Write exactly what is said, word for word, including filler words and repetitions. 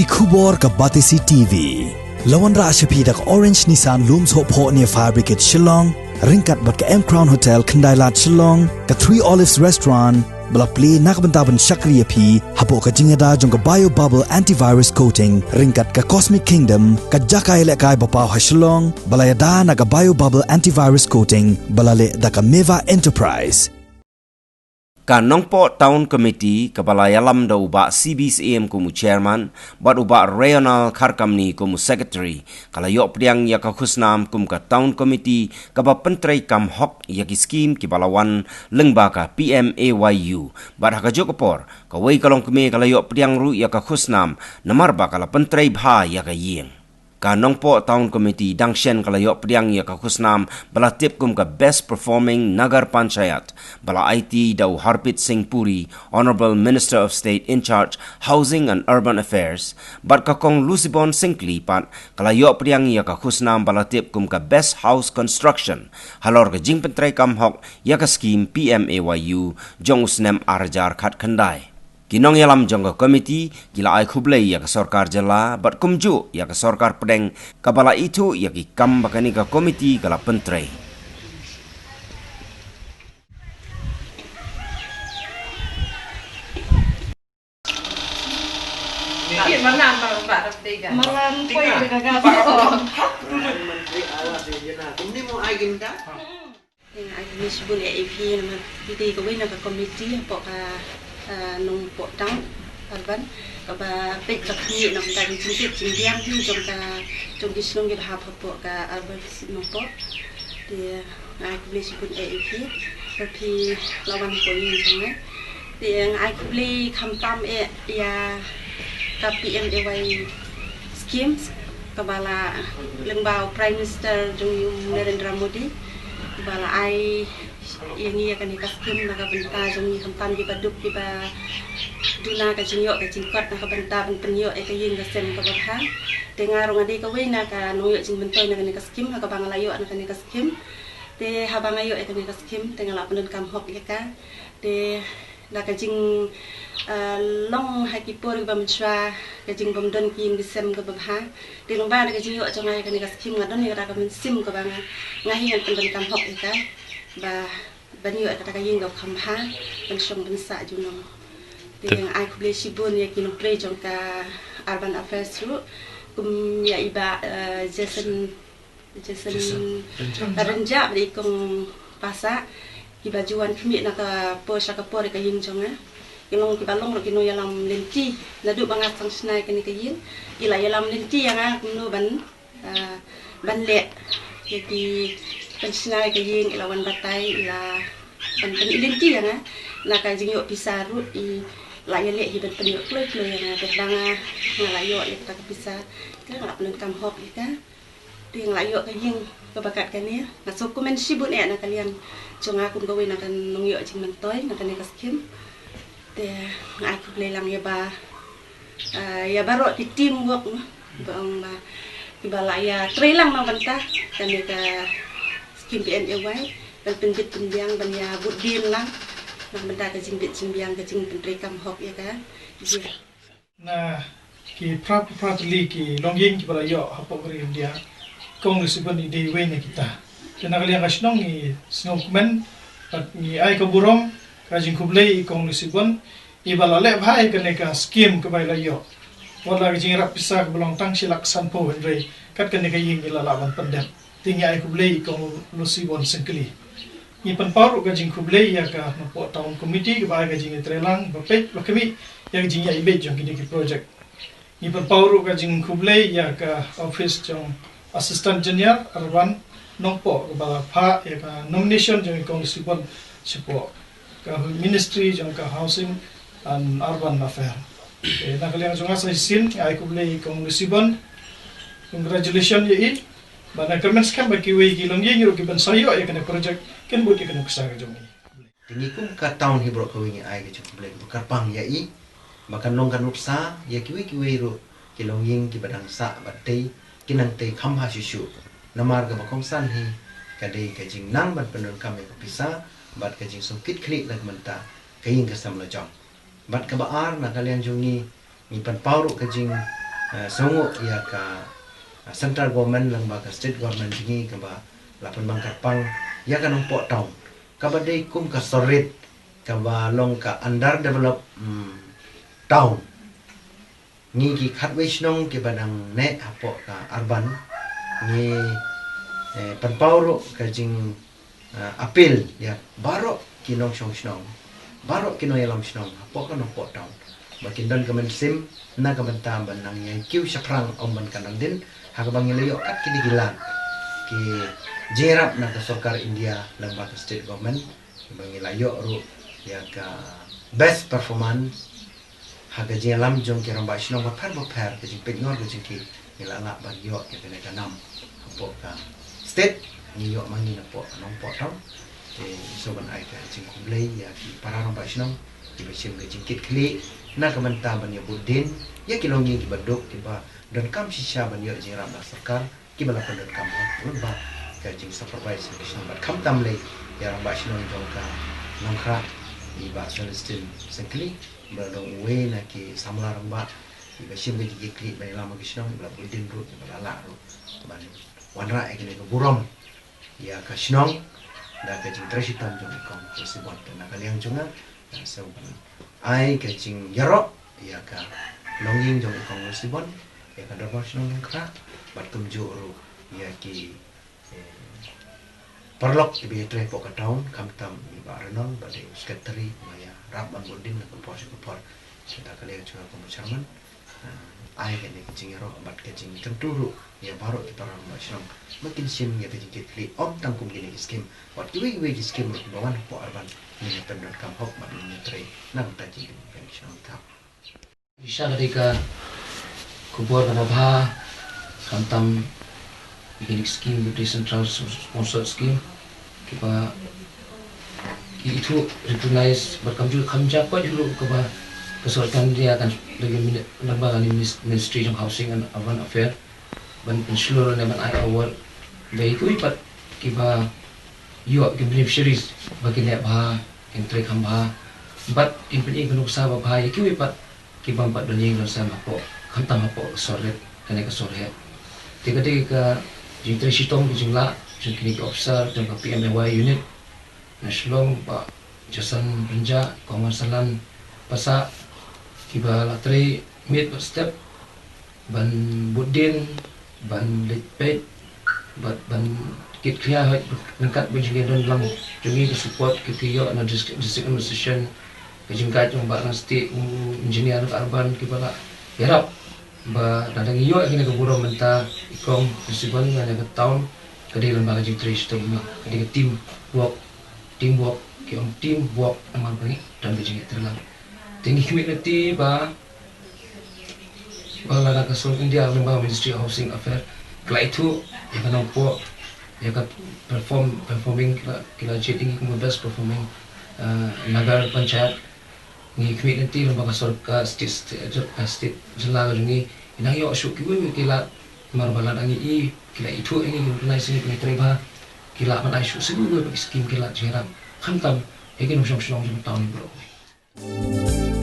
Ki khubor ka Batesi T V. La wanrah sha phi da ka Orange Nissan Lum Sohphoh near Fire Brigade Shillong, ryngkat bad ka M Crown Hotel Khyndailad Shillong, ka Three Olives Restaurant, ba la plie na ka bynta ban shakri ïa phi hapoh ka jingïada jong ka Bio Bubble Antivirus Coating, ryngkat ka Cosmic Kingdom, ka jaka ïalehkai ba paw ha Shillong, ba la ïada na ka Bio Bubble Antivirus Coating, ba la leh da ka Meva Enterprise. Ka Nongpoh Town Committee kaba la ïalam da u Bah C B Syiem kum u chairman bad u Bah Rayonal Kharkamni kum u secretary, ka la ïoh pdiang ïa ka khusnam kum ka Town Committee kaba pyntreikam hok ïa ki skim kiba la wan lyngba ka P M A Y U. Bad ha kajuh ka por, kawei ka longkmie ka la ïoh pdiang ruh ïa ka khusnam namar ba ka la pyntrei bha ïa ka ïing. Ka Nongpoh Town Committee dang shen ka la ïoh pdiang ïa ka khusnam ba la tip kum ka Best Performing Nagar Panchayat, ba la aiti da u Harpreet Singh Puri, Honourable Minister of State in charge Housing and Urban Affairs, bad ka Kong Lusibon Syngkli pat ka la ïoh pdiang ïa ka khusnam ba la tip kum ka Best House Construction, halor ka jingpyntreikam hok ïa ka skim P M A Y U jong u snem ar hajar khatkhyndai. Ki nongïalam jong ka komiti ki la ai khublei ïa ka sorkar jylla bad kumjuh ïa ka sorkar pdeng kaba la ithuh ïa ki kam ba kane ka komiti ka la pyntrei. Te nga ai khublei shibun ïa phi namar phi dei kawei na ka komiti hapoh ka, ah, Nongpoh Town Urban kaba peit ka khmih na ka bynta ka jingtip jingbiang hi jong ka, jong ki shnong kiba hap hapoh ka Urban Nongpoh. Te nga ai khublei shibun ïa phi ba phi la wan hapoh ïing jong nga. Te nga ai khublei khamtam eh ïa ka P M A Y scheme kaba la lyngba u Prime Minister jong ngi u Narendra Modi, ba la ai ïa ngi ïa kane ka skim na ka bynta jong ngi khamtam kiba duk kiba duna ka jingïoh ka jingkot na ka bynta ban pynïoh ïa ka ïing ka sem kaba bha. Te nga ruh nga dei kawei na ka nongïoh jingmyntoi na kane ka skim ha kaba nga la ïoh na kane ka skim. Te haba nga ïoh ïa kane ka skim te nga la pyndonkam hok ïa ka. Te na ka jing, ah, long ha ki por kiba mynshuwa ka jingbym don ki ïing ki sem kaba bha. Te lyngba da ka jingïoh jong nga ïa kane ka skim nga don ïa kata ka mynsiem kaba nga, nga hi ngan pyndonkam hok ïa ka. Ba ban ïoh ïa kata ka ïing kaba kham bha ban shong ban sah junom. Te nga ai khublei shibun ïa ki nongtrei jong ka Urban Affairs ruh kum ïa i Bah, eh, Jason, Jason Rynjah bad i Kong Pasa kiba ju wan khmih na ka por sha ka por ïa ka ïing jong nga. Ki long kiba long ruh ki nongïalam lynti naduh ba nga sdang shna ïa kane ka ïing. I la ïalam lynti ïa nga kumno ban ah, ban leh ïa ki, ban shna ïa ka ïing, i la wan batai, i la ban pyni lynti ïa nga na ka jingïoh pisa ruh, i la ïaleh hi ban pynïoh kloi kloi ïa nga. Te haba nga, nga la ïoh ïa kata ka pisa, te nga la pyndonkam hok ïa ka. Te nga la ïoh ka ïing kaba kat kane. Nga sngewkmen shibun eh na ka liang jong nga kum kawei na ka nongïoh jingmyntoi na kane ka skim. Te nga ai khublei lang ïa ba, ah, ïa baroh ki team work, noh, ba ong ba kiba la ïa trei lang na bynta kane ka skim P M A Y, ban pynbit pynbiang, ban ïa bud dien lang na bynta ka jingbit jingbiang, ka jingpyntreikam hok ïa ka ïing. Na ki phra phra tylli ki longïing kiba la ïoh hapoh ka ri India, Kong Lusibon i dei iwei na kita. Te na ka liang ka shnong ngi sngewkmen bad ngi ai ka burom, ka jingkhublei ïa i Kong Lusibon, iba la leh bha ïa kane ka skim kaba i la ïoh. Wat la ka jingïarap pisa kaba long tang shi lak sanphew, hynrei kat kane ka ïing i la lah ban pyndep. Te ngi ai khublei ïa i Kong Lusibon Syngkli. Ngi pynpaw ruh ka jingkhublei ïa ka Nongpoh Town Committee kaba ai ka jingïatreilang ba peit ba khmih ïa ka jingïaibeit jong kine ki project. Ngi pynpaw ruh ka jingkhublei ïa ka office jong Assistant Engineer Urban Nongpoh kaba la phah ïa ka nomination jong i Kong Lusibon shapoh ka Ministry jong ka Housing and Urban Affair. Te na ka liang jong nga sa shisien nga ai khublei ïa i Kong Lusibon. Congratulations ïa i. Bad nga kyrmen skhem ba kiwei ki longïing ruh kiban sa ïoh ïa kane project kin bud ïa kane ka pisa ka jong i. Te ngi kum ka town hi baroh kawei ngi ai ka jingkhublei kaba kyrpang ïa i. Ba kan long ka nuksa ïa kiwei kiwei ruh ki longïing kiba dang sah bad tei, kin nang tei kham bha shuh shuh. Namar kaba kongsan hi ka dei ka jingnang ban pyndonkam ïa ka pisa bad ka jingsngewkit khlieh na ka bynta ka ïing ka sem la jong. Bad kaba ar na ka liang jong ngi, ngi pynpaw ruh ka jing eh, sngewnguh ïa ka, eh, central government lyngba ka state government jong ngi kaba la pynbang kyrpang ïa ka Nongpoh town kaba dei kum ka sor rit kaba long ka underdeveloped, mm, town. Ngi ki khatwei shnong kiba dang neh hapoh ka urban, ngi, eh, pynpaw ruh ka jing, eh, appeal ïa baroh ki nongshong shnong, baroh ki nongïalam shnong hapoh ka Nongpoh town ba kin don ka mynsiem na ka bynta ban nang ïai kiew shaphrang ym ban kan dang dien, ha kaba ngi la ïoh kat kine ki lad ki jingïarap na ka sorkar India lyngba ka state government, ba ngi la ïoh ruh ïa ka best performance ha ka jingïalam jong ki rangbah shnong bapher bapher, ka jingpeit ngor ka jong ki, ngi la lah ban ïoh ïa kane ka nam hapoh ka state. Ngi ïoh ma ngi napoh ka Nongpoh town. Te ngi sngewbha ban ai ka jingkhublei ïa ki para rangbah shnong kiba shim ka jingkitkhlieh na ka bynta ban ïa bud dien ïa ki longïing kiba duk, kiba donkam shisha ban ïoh jingïarap na sorkar, kiba la pyndonkam ha lyngba ka jingsupervise ka shnong. Bad khamtam lei ïa rangbah shnong jong ka Nongkhrah, i Bah Celestine Syngkli, ba la dang uwei na ki samla rangbah kiba shim ka jingkitkhlieh ban ïalam ki shnong, ba la bud dien ruh, ba la lah ruh ban wanrah ïa kane ka burom ïa ka shnong da ka jingtrei shitom jong i Kong Rosibon. Te na ka liang jong nga, nga sngewbha ban ai ka jingïaroh ïa ka longïing jong i Kong Rosibon, ïa ka dorbar shnong Nongkhrah, bad kumjuh ruh ïa ki, eh, paralok kiba ïatrei hapoh ka town, khamtam i Bah Renol ba dei u secretary ba ïarap ban bud dien na ka por sha ka por. Te na ka liang jong nga kum u chairman, ah, ai kane ka jingïaroh bad ka jingkyntu ruh ïa baroh ki para rangbah shnong ba kin shim ïa ka jingkitkhlieh, ym tang kum kine ki skim, bad kiwei kiwei ki skim ruh kiba wan hapoh urban, ngin ïa pyndonkam hok bad ngin ïatrei na ka bynta jingim ka shnong. Thank you. Shisha ka dei ka khubor kaba bha, khamtam ïa kine ki skim, ki central sponsored skim, kiba ki ithuh, recognize, bad kumjuh kham jia pat ruh kaba ka sorkar India kan, lane mini-, lyngba kane minis-, Ministry jong Housing and Urban Affairs, ban pynshlur ne ban ai award ba ïa kiwei pat kiba ïoh ki beneficiaries ba kin leh bha, kin trei kham bha, bad kin pyni ka nuksa ba bha ïa kiwei pat ki bym pat don ïing don sem hapoh, khamtam hapoh ka sor rit, kane ka sor heh. Te ka dei ka jingtrei shitom ka jinglah jong kine ki officer jong ka P M A Y unit na Shillong, Bah Jason Rynjah, Kong Arsalan Passah, kiba la trei miet bad step ban bud dien, ban leit peit, bad ban kit khia hoi ryngkat bad jingïadon lang jong ngi, ka support kiba ïoh na district, district administration, ka jingguide jong Bah Nangstieh, u engineer ka urban, kiba la ïarap ba lada ngi ïoh ïa kane ka burom mynta i Kong Rosibon, ïa kane ka town, ka dei lyngba ka jingtrei shitom, ka dei ka team work, team work, ki ong team work, namar ba ngi don ka jingïatrei lang. Te ngi khmih lynti ba, ba lada ka sorkar India lyngba Ministry of Housing Affairs ka la ithuh ïa ka Nongpoh, ïa ka perform, performing, ki la, ki la jied ïa ngi kum ka best performing, eh, Nagar Panchayat. Ngi khmih lynti lyngba ka sorkar state, state, state jylla ka jong ngi, ngi nang ïoh shuh kiwei kiwei ki lad, namar ba lada ngi i, ki la ithuh ïa ngi, ki recognize ïa ngi, ki trei bha, ki lah ban ai shuh shuh kiwei kiwei ki skim, ki lad jingïarap, khamtam ïa ki nongshong shnong jong ka town baroh.